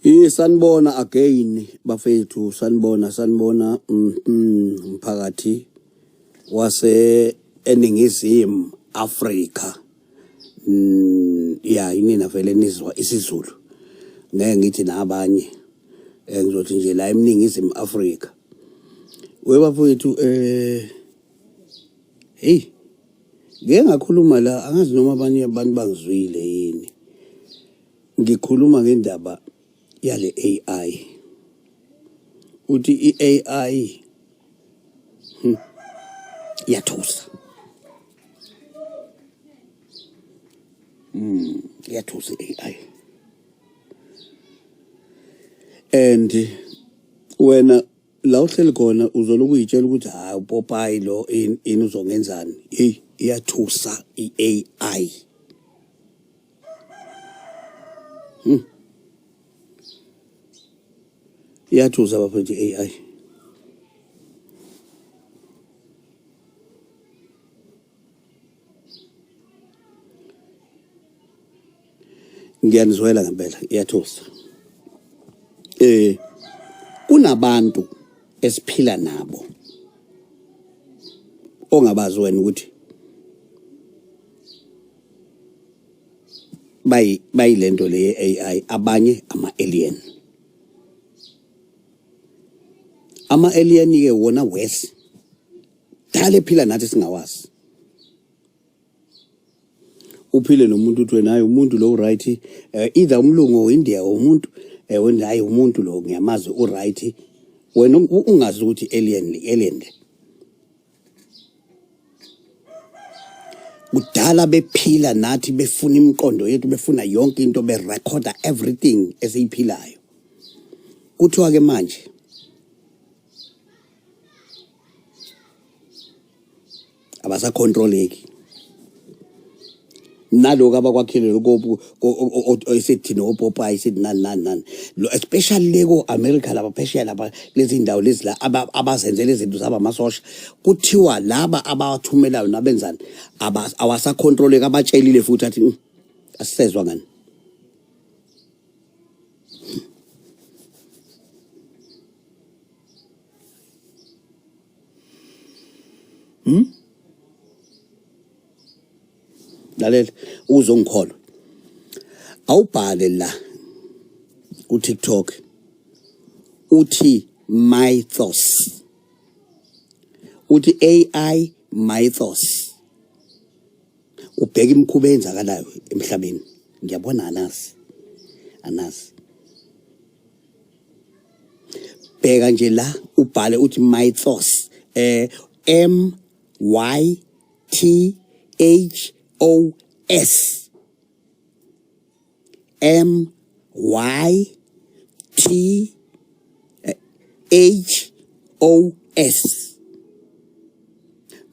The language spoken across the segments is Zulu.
Sanibona again bafethu, sanibona sanibona mphakathi wase eNingizimu Afrika. Ya inina vele nizwa isiZulu. Ngeke ngithi nabanye ngizothi nje la eNingizimu Afrika. We bafethu hey ngeke ngakhuluma la angazi noma abanye abantu bangizwile yini. Ngikhuluma ngendaba yale AI. Uthi i-AI iyathusa. Iyathusa i-AI. And wena la uhleli khona uzoloku uyitshela ukuthi hayi upopayi lo ini uzongenzani. Hey, iyathusa i-AI. Iyathusa bafethu i-AI. Ngiyanizwela ngempela iyathusa. Kunabantu esiphila nabo ongabazi wena ukuthi bayilento le AI, abanye ama alien. Ama alien ke wona worse. Dala ephila nathi singawazi. Uphile nomuntu uthi wena hayi umuntu lo right, either umlungu or India umuntu, wena hayi umuntu lo ngiyamazi u right, wena ungazi ukuthi alien le alien le. Kudala bephila nathi befuna imiqondo yethu, befuna yonke into, berekhoda everything esiyiphilayo. Kuthiwa ke manje abasacontroleki naloko abakwakhile lokho esithi nopopayi sithi nani nani nani lo, especially leko America laba phesheya lapha lezi ndawo lezi la abazenzela izinto zaba amasosha, kuthiwa laba abawathumelayo nabenzani awasacontroleki, abatshelile futhi athi asisezwa ngani. Lalela uzongikholwa. Awubhale la ku TikTok uthi mythos, uthi AI mythos, ubheka imikhuba eyenzakalayo emhlabeni. Ngiyabona anazi anazi, bheka nje la ubhale uthi mythos, M Y T H O S, M Y T H O S,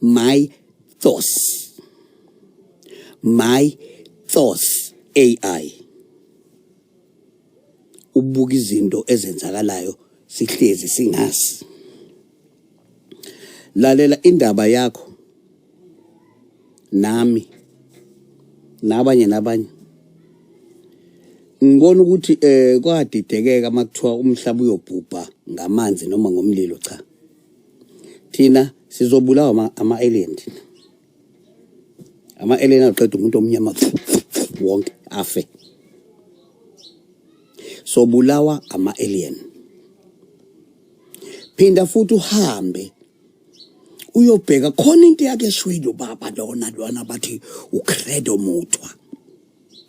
mythos, mythos AI. Ubuka izinto ezenzakalayo sihlezi singazi. Lalela indaba yakho nami nabanye nabanye. Ngibona ukuthi kwadidekeka makuthiwa umhlaba uyobhubha ngamanzi noma ngomlilo. Cha, thina sizobulawa ama alien. Thina ama alien aqeda umuntu omnyama wonke afe. Sobulawa ama alien. Phinda futhi uhambe uyobheka khona into yakhe eshwile ubaba lona lona bathi uCredo Mutwa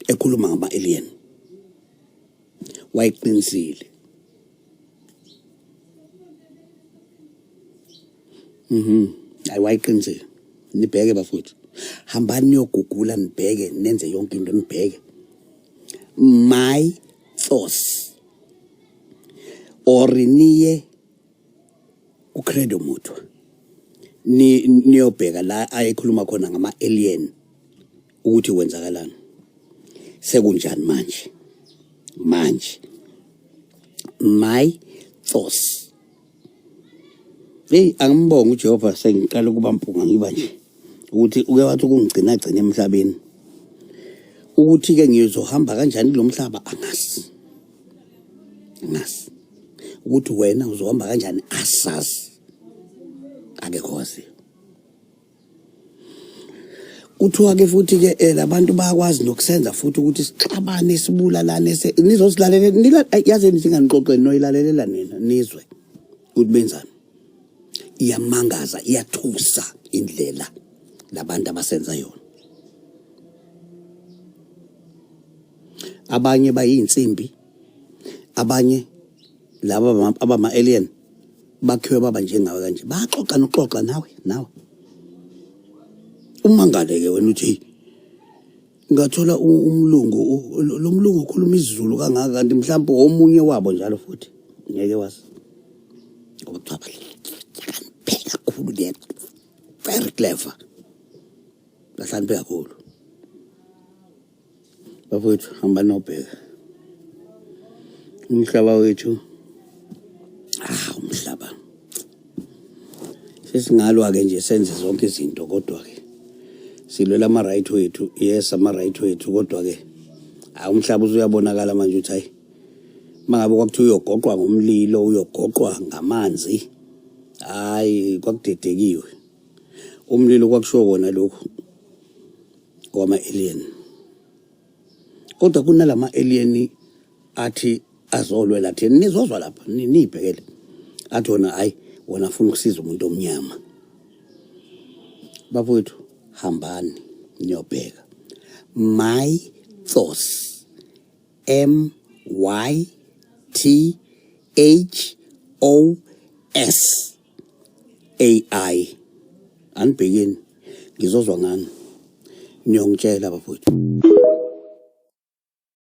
ekhuluma ngama alien, wayiqinisile. Hayi wayiqinisile. Nibheke bafowethu, hambani niyogugula nibheke nenze yonke into, nibheke my thoughts or niye uCredo Mutwa ni niyobheka la ayekhuluma khona ngama alien ukuthi kwenzakalani, sekunjani manje manje my thoughts. Hey, angimbonge uJehova, sengiqala ukuba mpunga ngiba nje ukuthi uke wathi ukungigcina gcina emhlabeni, ukuthi ke ngizohamba kanjani kulomhlaba angazi. Angazi ukuthi wena uzohamba kanjani, asazi, akekho waziyo. Kuthiwa ke futhi ke labantu bayakwazi nokusenza futhi ukuthi sixabane, sibulalane, nizosilalela yazi nithi nganixoxeni, noyilalelela nina nizwe ukuthi benzani. Iyamangaza, iyathusa indlela labantu abasenza yona. Abanye bayinsimbi, abanye laba abama-alien bakhiwe baba njengawe kanje, baxoxa nokuxoxa nawe nawe umangale ke wena uthi ngathola umlungu, lo mlungu ukhuluma isiZulu kangaka, kanti mhlawumbe omunye wabo njalo futhi ngeke wazi, ngoba kuthiwa bahlakaniphe kakhulu, they very clever, bahlakaniphe kakhulu. Bafowethu, hamba nobheka umhlaba wethu. Ah, umhlaba sesingalwa ke nje, senze zonke izinto, kodwa ke silwela ama right wethu. Yes, ama right wethu, kodwa ke hayi, umhlaba usuyabonakala manje ukuthi hayi, mangabe kwakuthiwa uyogoqwa ngomlilo, uyogoqwa ngamanzi, hayi, kwakudedekiwe. Umlilo kwakushiwo kona lokhu kwama-alien, kodwa kunalama alien athi azolwela thina, nizozwa lapha, niyibhekele, athi wona hayi, wona afuna ukusiza umuntu omnyama. Bafowethu, hambani niyobheka Mythos, M Y T H O S AI. Anibhekeni, ngizozwa ngani, niyongitshela bafowethu.